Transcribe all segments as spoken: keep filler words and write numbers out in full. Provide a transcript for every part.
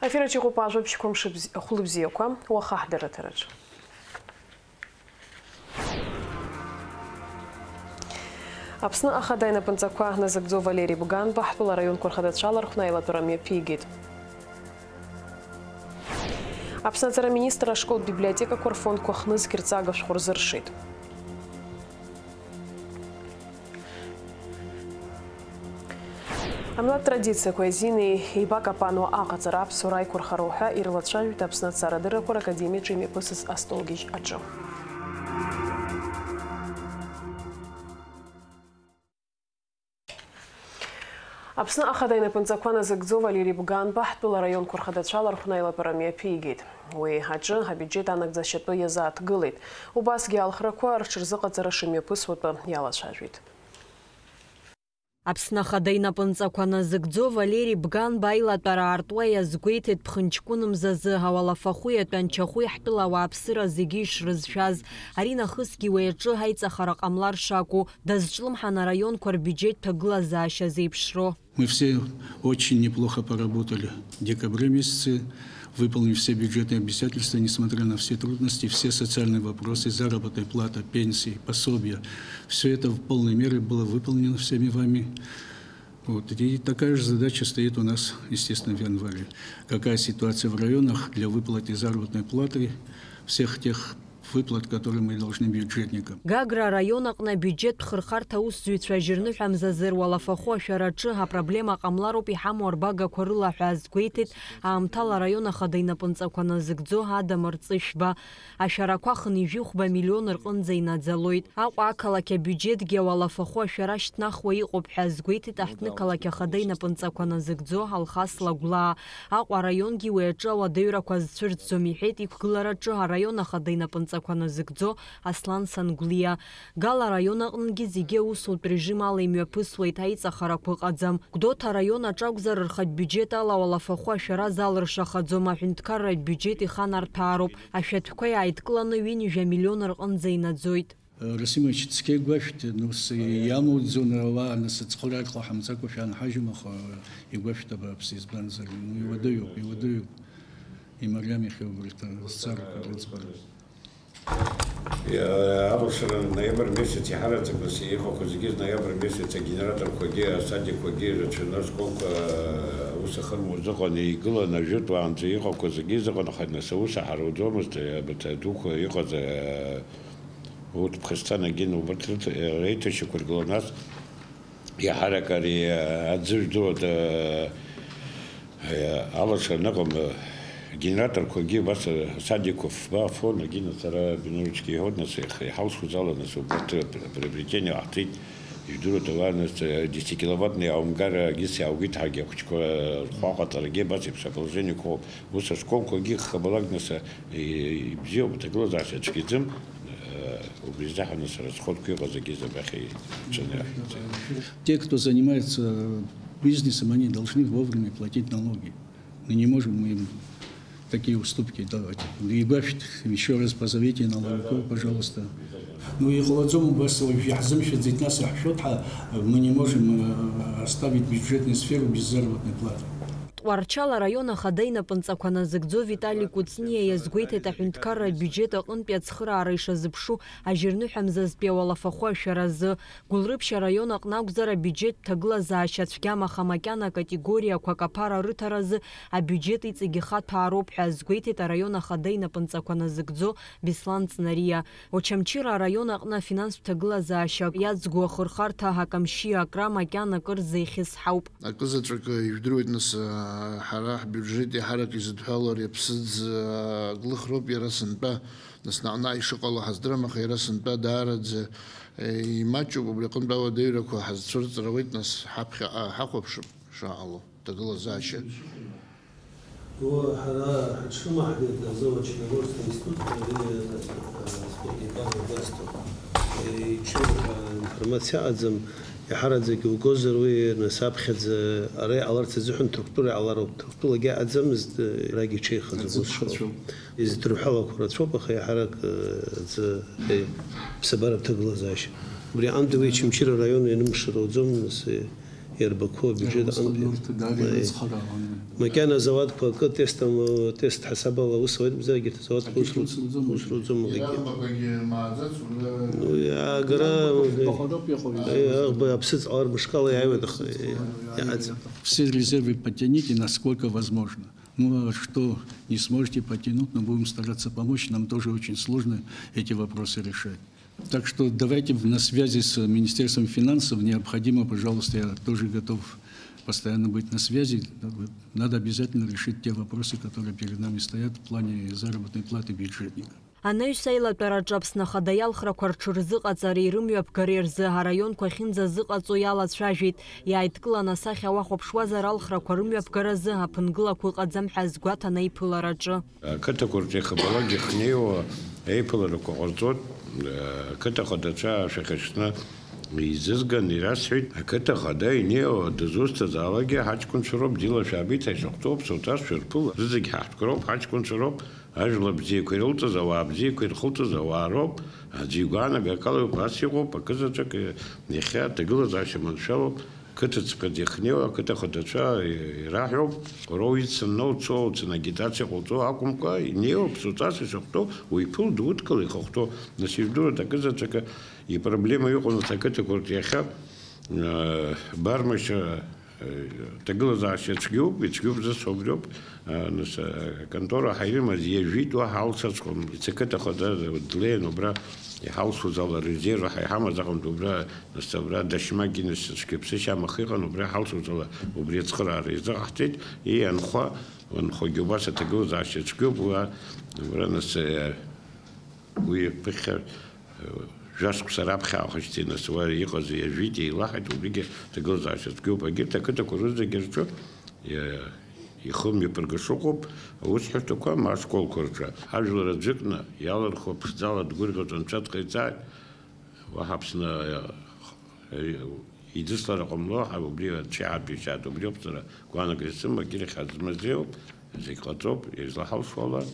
Афераҿ иҟоуп ажәабжьқәа. Мшыбзи-, хәлыбзиақәа, уаха ҳдырраҭараҿы. Аԥсны ахада инапынҵақәа назыгӡо Валери Бганба ҳтәыла араионқәа рхадацәа алархәны аилатәара мҩаԥигеит. Аԥсны аҵара аминистр ашколтә библиотекақәа рфондқәа хнызқь рҵага шәҟәы рзыршеит. Амилаҭ традициақәа иазины еибакапануа аҟаҵара аԥсуара аиқәырхара уҳәа ирылацәажәеит Аԥсны аҭҵаарадыррақәа ракадемиаҿы имҩаԥысыз астолгьежь аҿы. Аԥсны ахада инапынҵақәа назыгӡо Валери Бганба ҳтәыла араионқәа рхадацәа алархәны аилатәара мҩаԥигеит. Уи аҿы абиуџьет анагӡашьатәы иазааҭгылеит. Убасгьы алхрақәа рҽырзыҟаҵара шымҩаԥысуатәы иалацәажәеит. Аԥсны ахада инапынҵақәа назыгӡо Валери Бганба аилатәара аартуа иазгәеиҭеит ԥхынҷкәын мзазы, ауалафахәи атәанчахәи ҳтәыла ауааԥсыра зегьы ишрызшәаз. Ари нахысгьы уи аҿы аиҵахара ҟамлар шакәу, дазҿлымҳан араионқәа рбиуџьет ҭагылазаашьа зеиԥшроу. Мы все очень неплохо поработали в декабре месяце, выполнив все бюджетные обязательства, несмотря на все трудности, все социальные вопросы, заработная плата, пенсии, пособия. Все это в полной мере было выполнено всеми вами. Вот. И такая же задача стоит у нас, естественно, в январе. Какая ситуация в районах для выплаты заработной платы, всех тех выплат, которые мы должны бюджетникам. Гагра араион аҟны абиуџьеттә хырхарҭа аусзуҩцәа ажьырныҳәа мзазы руалафахәы ашәараҿы апроблема ҟамлароуп иҳамоу арбагақәа рыла ҳәа азгәеиҭеит аамҭала араион ахада инапынҵақәа назыгӡо Адам Рҵышәба. Ашәарақәа хынҩажәи хәба миллион рҟынӡа инаӡалоит. Аҟәа ақалақь абиуџьетгьы ауалафахәы ашәара шьҭнахуа иҟоуп ҳәа азгәеиҭеит аҳҭнықалақь ахада инапынҵақәа назыгӡо Алхас Лагәлаа. Аҟәа араионгьы уи аҿы ауадаҩрақәа азцәырҵӡом, иҳәеит иқәгылараҿы араион ахада инапынҵақәа назыгӡо Аслан Сангәлиа. Гала араион аҟынгьы зегьы аусутә режим ала имҩаԥысуеит, аиҵахарақәа ыҟаӡам. Гәдоуҭа араион аҿы акәзар, рхатә биуџьет ала ауалафахәы ашәара залыршахаӡом, аҳәынҭқарратә биуџьет иханарҭәаароуп. Ашәатәқәа иааидкыланы ҩынҩажәа миллион рҟынӡа инаӡоит. Расимович, цқьа игәашәҭ, нас иамуӡо, ауаа, нас ацхыраара ҟаҳамҵакәа шәаанҳажьуам, аха игәашәҭ абааԥсы, избанзар, ну, иуадаҩуп, иуадаҩуп. Имариам иахьа убарҭ азҵаарақәа рыӡбара. Иа-, алашара ноиабр месяц иҳараӡак, нас иҟақәа зегьы ноиабр месяц агенераторқәагьы, асадикқәагьы ирацәаны, ашколқәа, аус ахырмоз ыҟан, игылан ажәытәаанӡа иҟақәа зегьы изыҟан, аха нас аус аҳаруӡомызт, абарҭ адуқәа иҟаз, Урҭ Ԥхасҭанагьы убарҭ рыҭ-, реиҭашьақәыргылан, нас иаҳарак ари, аӡыжә ду ада, алашара аныҟам, агенераторқәагьы убас асадикқәа фба фон, агьы нас ара Биновичгьы иҳәон, нас иаҳ-, иҳалшоз ала, нас убарҭ приобретение ҟаҳҵеит, ижәдыруеит, ала нас десятикиловаттный аумгар агьыс иааугеит, ҳаргьы ахәыҷқәа рхәы аҟаҵарагьы абас еиԥш аположение қәоуп. Ус ашколқәагьы хабалак, нас, ибзиоуп, аҭагылазаашьа цәгьаӡым, убри азыҳәан, нас, расходқәа иҟаз агьыз абахьа ицәаны иаҳҵеит. Те, кто занимается бизнесом, они должны вовремя платить налоги. Мы не можем им такие уступки давать. Игәашәҭ, еще раз позовите налоговиков, пожалуйста. Ну, иҟалаӡом убас, уажә иаҳзымшәаӡеит, нас иаҳшәоит, ҳа, мы не можем, э, оставить бюджетную сферу без заработной платы. Тҟәарчал араион ахада инапынҵақәа назыгӡо Витали Кәыҵниа иазгәеиҭеит аҳәынҭқарра абиуџьет аҟынтәи ацхыраара ишазыԥшу ажьырныҳәа мзазтәи ауалафахәы ашәаразы. Гәылрыԥшь араион аҟны акәзар, абиуџьет ҭагылазаашьа цәгьам, аха макьана акатегориақәак аԥара рыҭаразы абиуџьет иҵегь ихаҭәаароуп ҳәа азгәеиҭеит араион ахада инапынҵақәа назыгӡо Беслан Ҵнариа. Очамчыра араион аҟны афинанстә ҭагылазаашьа иаӡгоу ахырхарҭа акамшьы акра макьана акырӡа ихьысҳауп. Акызаҵәык ижәдыруеит, нас, ҳара ҳбиуџьет иаҳарак изыдҳәалоу ари аԥсыӡ аглыхроуп, иара сынтәа, нас, наҟ-наҟ ишыҟало ҳаздырам, аха иара сынтәа даараӡа имаҷуп, убри аҟынтә ауадаҩрақәа ҳазцәырҵыр ауеит, нас, ҳаԥхьаҟа ҳахәаԥшып, шаҟало, ҭагылазаашьа. Уа, ҳара ҳаҽрымаҳгеит Азовочный городский институт, ари, а, спорт икаргәазҭо. Иҽы, а, информациа аӡам, иаҳараӡак иугозар уи, нас аԥхьаӡа ара иҟаларц азыҳәан Ҭырқәтәыла иҟалароуп. Ҭырқәтәылагьы аӡамызт, а, арагьы иҽеихаӡом, аӡы ус ԥхацәоуп. Изҭырҳәалақәа рацәоуп, аха иаҳарак, а, аӡы, а, ԥсабаратә ҭагылазаашьа. Убри аҟынтәи уи Очамчыра араион ианымшароуӡом, нас, а, Иарбақәоу абиуџьет аҟынтә. Макьана азауадқәа акы тест, тест ҳасабала аус ауеит, мамзаргьы егьырҭ азауадқәа ус руӡом, ус руӡом. Иарбақәагьы мааӡац, уи агара, аԥсыӡ ҟалар мышкала иааиуеит, аха иҟаӡам. Все резервы подтяните, насколько возможно. Ну, а что не сможете потянуть, но будем стараться помочь. Нам тоже очень сложно эти вопросы решать. Так что давайте на связи с Министерством финансов. Необходимо, пожалуйста, я тоже готов постоянно быть на связи. Надо обязательно решить те вопросы, которые перед нами стоят в плане заработной платы бюджетников. Анаҩс аилатәараҿы Аԥсны Ахада иалхрақәа рҽырзыҟаҵареи рымҩаԥгареи рзы араионқәа ахьынӡазыҟаҵо иалацәажәеит. Иааидкыланы асахьа уахәаԥшуазар, алхрақәа рымҩаԥгаразы аԥынгылақәа ыҟаӡам ҳәа азгәаҭан аиԥылараҿы. Ақыҭақәа рҿы иахьабалак ихнеиуа аиԥыларақәа ҟарҵоит. Ақыҭа хадацәа шәахьаҽны изызган ирасҳәеит, ақыҭа хада инеиуа дызусҭазаалакгьы ҳаҷкәынцәа роуп, дила шәаабеит, ҳаишахәҭоуп, сауҭар шәырԥыл, рызегь ҳаҳтәқәа роуп, ҳаҷкәынцәа роуп, ажәла бзиақәа ирылҵыз, ауаа бзиақәа ирхылҵыз ауаа роуп, аӡәы игәаанагар акала иҟоуп, ас иҟоуп, акызаҵәык иахьа аҭагылазаашьа маншәалоуп. Қыҭацәҟьа зехнеиуа ақыҭа хадацәа ираҳәоуп, уара уицын, уцо, уцын, агитациа ҟауҵо акәымкәа, инеиуа ԥсуҵас ишахәҭоу уиԥыл, дудкыл ихахәҭоу, нас ижәдыруеит акызаҵәык ипроблема иҟоу, нас, ақыҭақәа рҿы иахьа, э, бармашьа, э, ҭагылазаашьа цәгьоуп, ицәгьоуп зысҳәо убриоуп, э, нас, э, аконтора ҳаимаз иажәит, уаҳа алшаҵәҟьом, иц ақыҭа хада длеин убра иҳалшоз ала резерв ҳа иҳамаз аҟынтә убра Нас абра дашьмагьы, нас цәгьаԥсышьа амах иҟан, убри ҳалшоз ала, убри ацхыраара изыҟаҳҵеит, и, анхәа, анхәагьы убас аҭагылазаашьа цәгьоуп, уа, убра, нас, э, уи ԥыхьа, э, жәашықәса раԥхьа аахышьҭи, нас, уа иҟаз иажәит, еилаҳаит, убригьы аҭагылазаашьа цәгьоуп. Егьырҭ ақыҭақәа рызегьы рҿы, э, ихы мҩаԥыргаша ыҟоуп аусҳәарҭақәа, ма ашколқәа рҿы. Ҳажәлар аӡәыкны иалырхуа ԥшӡала дгәырӷьоит, анцәа дҟаиҵааит. Уаҳа Аԥсны, э, идыслара ҟамло, ҳа убри ацәеиҳабжьеишьааит, убри ауп сара гәаанагара исымоу, акгьы рахь ҳазмазеиуп, зегь ҟаҵоуп, излаҳалшо ала,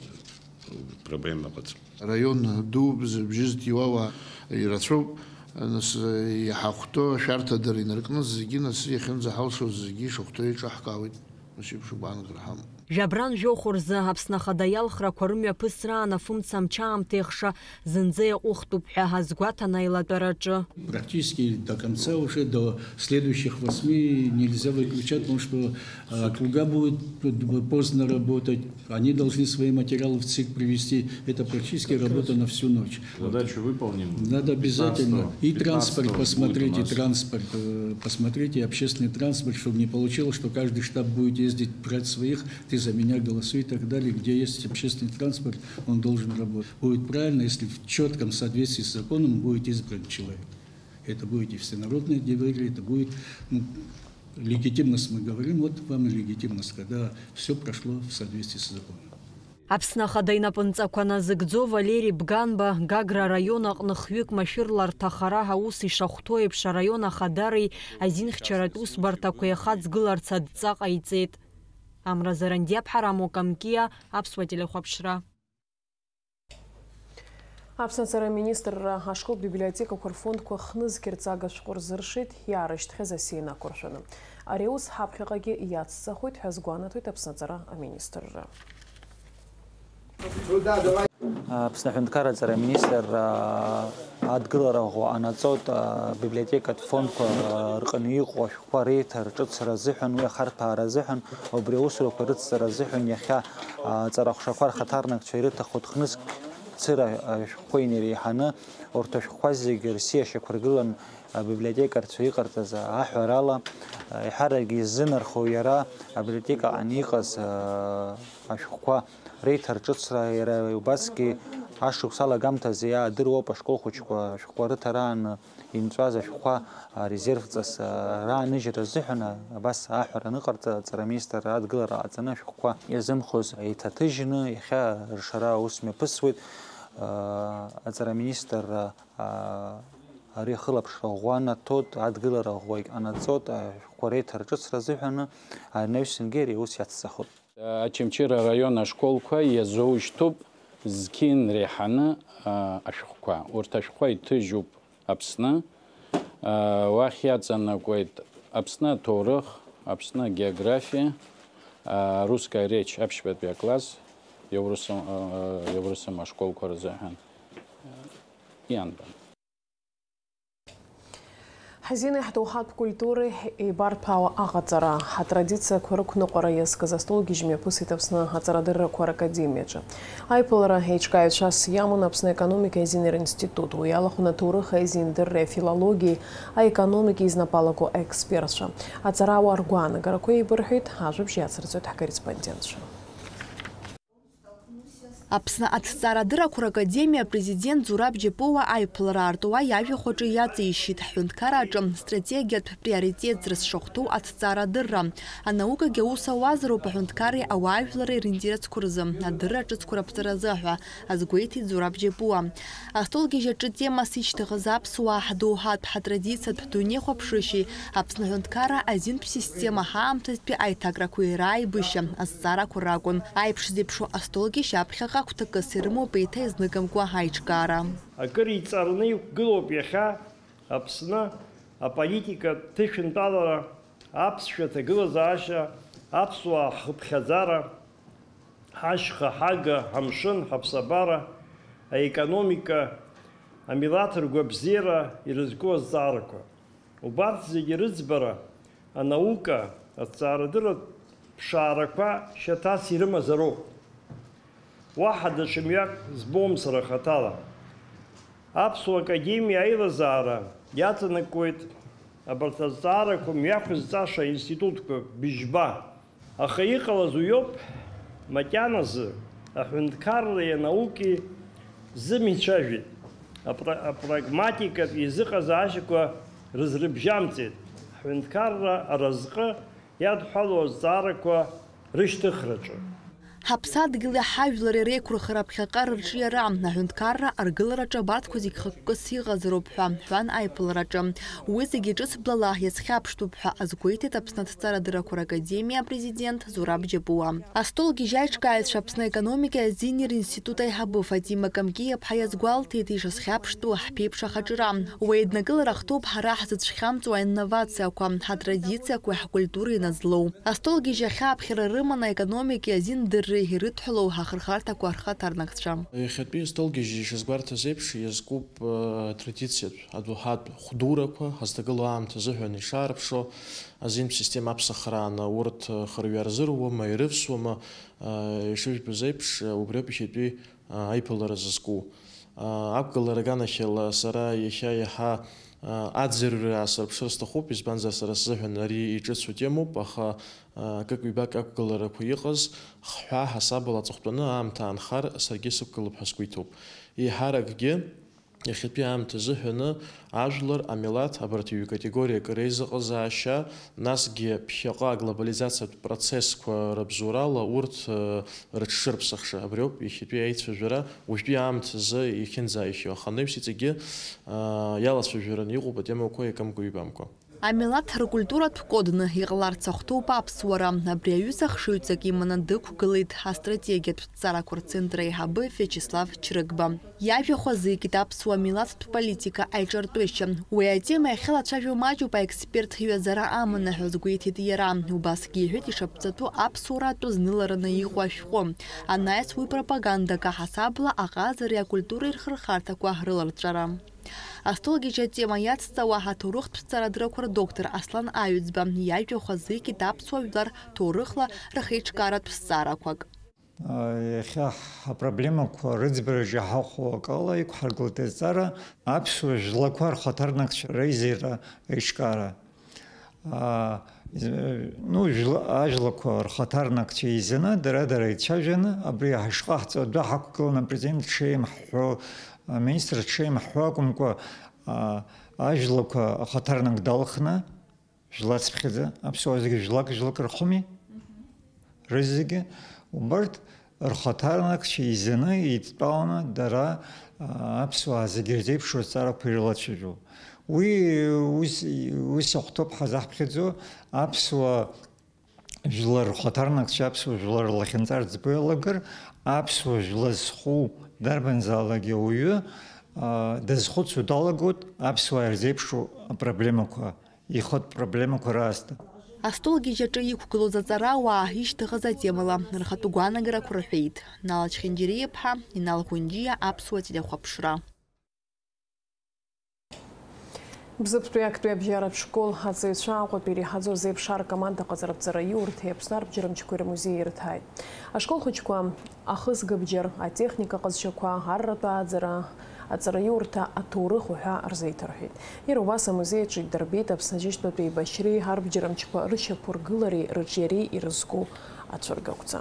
проблема ыҟаӡам. Араион ду бз-, бжьызҭиуа уаа ирацәоуп, нас, иҳахәҭоу ашәарҭа дара инаркны зегьы нас иахьынӡаҳалшоз зегьы ишахәҭоу еиҿаҳкаауеит. Нас еиԥш гәаанагара ҳамоуп. Жәабран жәохә рзы Аԥсны Ахада иалхрақәа рымҩаԥысраан афымца амчы аамҭа иахша зынӡа иаҟәыхтәуп ҳәа азгәаҭан аилатәараҿы. Практически до конца, уже до следующих восьми нельзя выключать, потому что, а, округа будут п-, п-, поздно работать. Они должны свои материалы в ЦИК привезти. Это практически работа на всю ночь. Задачу выполним. Надо обязательно. Пятнадцатого, и транспорт пятнадцатого посмотрите, будет у нас транспорт, э, посмотрите, общественный транспорт, чтобы не получилось, что каждый штаб будет ездить, брать своих, ты за меня голосуй и так далее. Где есть общественный транспорт, он должен работать. Будет правильно, если в чётком соответствии с законом будет избран человек. Это будет и всенародное доверие, это будет, ну, легитимность, мы говорим, вот вам и легитимность, когда всё прошло в соответствии с законом. Аԥсны Ахада инапынҵақәа назыгӡо Валери Бганба Гагра араион аҟны хҩык машәырларҭа ахара аус ишахәҭоу еиԥш, араион ахадареи азинхьчаратә усбарҭақәеи ахаҵгыларц адҵа ҟаиҵеит. Амра Зарандиаԥҳа, Рамо Камкиа, Аԥсуа телехәаԥшра. Аԥсны аҵара аминистрра ашколтә библиотекақәа рфондқәа хнызқьырҵага шәҟәы рзыршеит, иаарышьҭхьаз асиа инақәыршәаны. Ари аус ҳаԥхьаҟагьы иацҵахоит ҳәа азгәанаҭоит Аԥсны аҵара аминистрра. Аԥсны аҳәынҭқарра аҵара аминистрра адгылара ӷәӷәа анаҵоит, абиблиотекатә фондқәа рҟны иҟоу ашәҟәқәа реиҭарҿыцра азыҳәан, уи ахарҭәаара азыҳәан, убри аусурақәа рыцҵара азыҳәан иахьа аҵарахәшақәа рхаҭарнакцәа ирыҭаху хнызқь цыра ашәҟәқәа инареиҳаны, урҭ ашәҟәқәа зегьы рсиа шьақәыргылан абиблиотекарцәа иҟарҵаз аҳәарала, еиҳарак иззынархоу иара абиблиотекаҟны иҟаз ашәҟәқәа реиҭарҿыцра, иара убасгьы ашықәс алагамҭазы иаадыруа ауп ашкол хәыҷқәа ашәҟәқәа рыҭараан инҵәаз ашәҟәқәа, а, резервҵас, а, рааныжьра азыҳәан, а, абас аҳәара аныҟарҵа, аҵара аминистрра адгылара ҟаҵаны ашәҟәқәа иазымхоз еиҭаҭыжьны, иахьа ршара аус мҩаԥысуеит. А, аҵара аминистрра, а, ари ахылаԥшра ӷәӷәа анаҭоит, адгылара ӷәӷәа иҟанаҵоит, ашәҟәқәа реиҭарҿыцра азыҳәаны, анаҩсангьы ари аус иацҵахоит. Очамчыра араион ашколқәа иазоужьҭуп зқьи нреиҳаны, а, ашәҟәқәа. Урҭ ашәҟәқәа иҭыжьуп Аԥсны. А, уахь иаҵанакуеит Аԥсны аҭоурых, Аԥсны агеографиа, а, русская речь аԥшьбатәи акласс, иаурысым, а, иаурысым ашколқәа рзыҳәан, а, ианбан. Ҳазинеи ҳдоуҳатә культуреи еибарҭәаауа аҟаҵара, атрадициақәа рықәныҟәара иазкыз астолгьежь мҩаԥысит Аԥсны аҵарадыррақәа ракадемиаҿы. Аиԥылара еиҿкааҩцәас иаман Аԥсны аекономика азинеи ринститут, уи алахәын аҭоурых аизиндырреи афилологиеи аекономикеи изнапалаго аекспертцәа. Аҵарауаа ргәаанагарақәа еибырҳәеит, ажәабжь иацырҵоит ҳкорреспондентцәа. Аԥсны аҭҵаарадыррақәа ракадемиа апрезидент Зураб Џьапуа аиԥылара аартуа иажәахә аҿы иаҵишьит, ҳҳәынҭқарра аҿы стратегиатә приоритетс рызшахәҭоу аҭҵаарадырра. Анаукагьы аус ауазароуп аҳәынҭқарреи ауаажәлари ринтересқәа рзы адырра ҿыцқәа раԥҵаразы ҳәа азгәеиҭеит Зураб Џьапуа. Астолгьежь аҿы темас ишьҭыхыз аԥсуаа ҳдоуҳатә, ҳатрадициатә дунеихәаԥшышьеи Аԥсны аҳәынҭқарра азинтә система ҳаамҭазтәи аиҭакрақәеи рааибышьа азҵаарақәа ракәын. Аиԥш зеиԥшу астолгьежь аԥхьаҟа агәҭакыс ирымоуп еиҭа изныкымкәа аиҿкаара. Акыр иҵарны иқәгылоуп иахьа Аԥсны аполитикатә ҭышәынтәалара, аԥсшәа ҭагылазаашьа, аԥсуаа ҳхыԥхьаӡара, ҳашьха, ҳага, ҳамшын, ҳаԥсабара, аекономика, амилаҭ ргәабзиара ирызку азҵаарақәа. Убарҭ зегьы рыӡбара анаука, аҭҵаарадырратә ԥшаарақәа шьаҭас ирымазароуп. Уаҳа даҽа мҩак збом сара хаҭала. Аԥсуа академиа аилазаара иаҵанакуеит абарҭ азҵаарақәа мҩақәызҵаша институтқәа быжьба. Аха иҟалаз уиоуп, макьаназы аҳәынҭқарреи анаукеи зымеицәажәеит, апра-, апрагматикатә еизыҟазаашьақәа рызрыбжьамҵеит, ҳҳәынҭқарра аразҟы иадҳәалоу азҵаарақәа рышьҭыхраҿы. Ҳаԥсадгьыли ҳажәлари реиқәырхара ԥхьаҟа рырҿиара, аҳәынҭқарра аргылараҿы абарҭқәа зегь хықәкыс иҟазароуп ҳәа ҳҳәан аиԥылараҿы. Уи зегьы ҿыц блала иазхьаԥштәуп ҳәа азгәеиҭеит Аԥсны аҭҵаарадыррақәа ракадемиа апрезидент Зураб Џьапуа. Астолгьежь аиҿкааҩцәа Аԥсны аекономика азинеи ринститут аиҳабы Фатима Камкиаԥҳа иазгәалҭеит ишазхьаԥштәу ҳԥеиԥш ахаҿра. Уи аиднакылара ахҭоуп ҳара ҳзыцәхьамҵуа аинновациақәа, ҳатрадициақәеи ҳкультуреи назлоу. Астолгьежь ахьааԥхьара рыман аекономикеи азиндырреи ирыдҳәалоу ҳахырхарҭақәа рхаҭарнакцәа. Иахьатәи астолгьежь ишазгәарҭаз еиԥш иазкуп, э, традициатә, адоуҳатә хәдурақәа ҳазҭагылоу аамҭа азыҳәан ишаарԥшуа, азинтә система аԥсахрааны урҭ, э, хырҩа рзыруама, ирывсуама, э, ишыжәбаз еиԥш, э, убриоуп иахьатәи, э, аиԥылара зызку. Э, ақәгылара аганахьала сара иахьа иаҳа, э, аӡырҩра аасырԥшыр сҭахуп, избанзар сара сзыҳәан ари иҿыцу темоуп, аха, э, акык-ҩбак ақәгыларақәа иҟаз, хҳәаа ҳасабала аҵыхәтәаны аамҭа аанхар, саргьы сықәгылап ҳәа сгәы иҭоуп. Еиҳаракгьы, иахьатәи аамҭа азыҳәаны, ажәлар, амилаҭ, абарҭ ҩ-категориак реизыҟазаашьа, насгьы ԥхьаҟа аглобализациатә процессқәа рыбзоурала урҭ, э, рыҽшырԥсахша. Абри ауп иахьатәи аицәажәара, уажәтәи аамҭазы иахьынӡааихьоу. Аха анаҩс иҵегьы, э, иалацәажәараны иҟоуп атемақәа иакымкәа-ҩбамкәа. Амилаҭ ркультуратә кодны иҟаларц ахәҭоуп аԥсуара. Абри аҩыза хшыҩҵак иманы дықәгылеит астратегиатә ҭҵаарақәа рцентр аиҳабы Виачеслав Чрыгба. Иажәахә азикит аԥсуа милаҭтә политика аиҿартәышьа. Уи атема иахьалацәажәо маҷуп аексперт иҩаӡара аманы ҳәа азгәеиҭеит иара. Убасгьы иҳәеит ишаԥҵатәу аԥсуара атәы знылараны иҟоу ашәҟәы. Анаҩс уи пропагандак аҳасабала аҟазареи акультуреи рхырхарҭақәа рыларҵәара. Астолгьежь атема иацҵауа аҭоурыхтә ҭҵаарадыррақәа рдоктор Аслан Аҩӡба иажәахә азикит аԥсуа жәлар ҭоурыхла рхеиҿкааратә зҵаарақәак. Иахьа ҳапроблемақәа рыӡбараҿы иҳахәо акала иқәҳаргылт азҵаара аԥсуа жәлақәа рхаҭарнакцәа реизара аиҿкаара. А, из-, ну, жәла-, ажәлақәа рхаҭарнакцәа еизаны, дара-дара еицәажәаны, абри ҳашҟаҳҵо адәы ҳақәгыланы апрезидент дшеимҳәо, аминистр дшеимҳәо акәымкәа, а, ажәлақәа ахаҭарнак далхны, жәлацԥхьаӡа, аԥсуаа зегьы жәлак-жәлак рхоми? Рызегьы, убарҭ рхаҭарнакцәа еизаны, еидтәаланы, дара, а, аԥсуаа зегьы ирзеиԥшу азҵаарақәа ирылацәажәо. Уи, ус, ус ахәҭоуп ҳазаҳԥхьаӡо, аԥсуа жәлар рхаҭарнакцәа аԥсуа жәлар рылахьынҵа рӡбо иалагар, аԥсуа жәла зху дарбанзаалак ауаҩы, а, дазхәыцуа далагоит аԥсуаа ирзеиԥшу апроблемақәа. Ихатә проблемақәа раасҭа. Астол гьежьаҿы иқәгылоз аҵарауаа ишьҭыхыз атемала рхатәы гәаанагарақәа рҳәеит. Нал Чхинџьириа-иԥҳа, Инал Хәынџьиа, Аԥсуа телехәаԥшра. Бзыԥтәи актәи абжьаратә школ аҵаҩцәа Аҟәатәи иреиҳаӡоу азеиԥш аркоманда аҟаҵаратә ҵараиурҭеи Аԥсны арбџьармчқәеи рмузеи ирҭааит. Ашкол хәыҷқәа ахысгабџьар, атехника ҟазшьақәа, арратә ааӡара, аҵараиурҭа, аҭоурых уҳәа рзеиҭарҳәеит. Иара убас амузеи аҿы идырбеит Аԥсны Аџьынџьтәылатәи еибашьреи арбџьармчқәа рышьақәыргылареи рыҿиареи ирызку ацәыргақәҵа.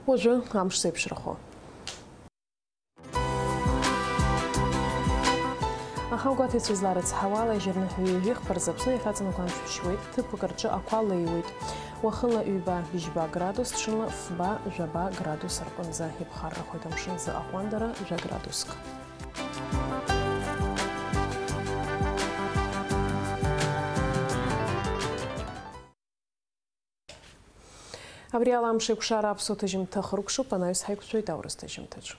Уажәы амш зеиԥшрахо. Аха агәаҭаҩцәа изларыцҳауала, ежьырныҳәа ҩажәи хԥа рзы Аԥсны иахьаҵанакуа амш шәшьуеит, ҭыԥк рҿы ақәа леиуеит. Уахыла ҩба-быжьба градус, ҽынла фба-жәаба градус рҟынӡа иԥхаррахоит, амшын азы аҟәандара жәа градуск. Абри ала амш еиқәшара аԥсуа ҭыжьымҭа хыркәшоуп, анаҩс ҳаиқәшәоит аурыс ҭыжьымҭаҿы.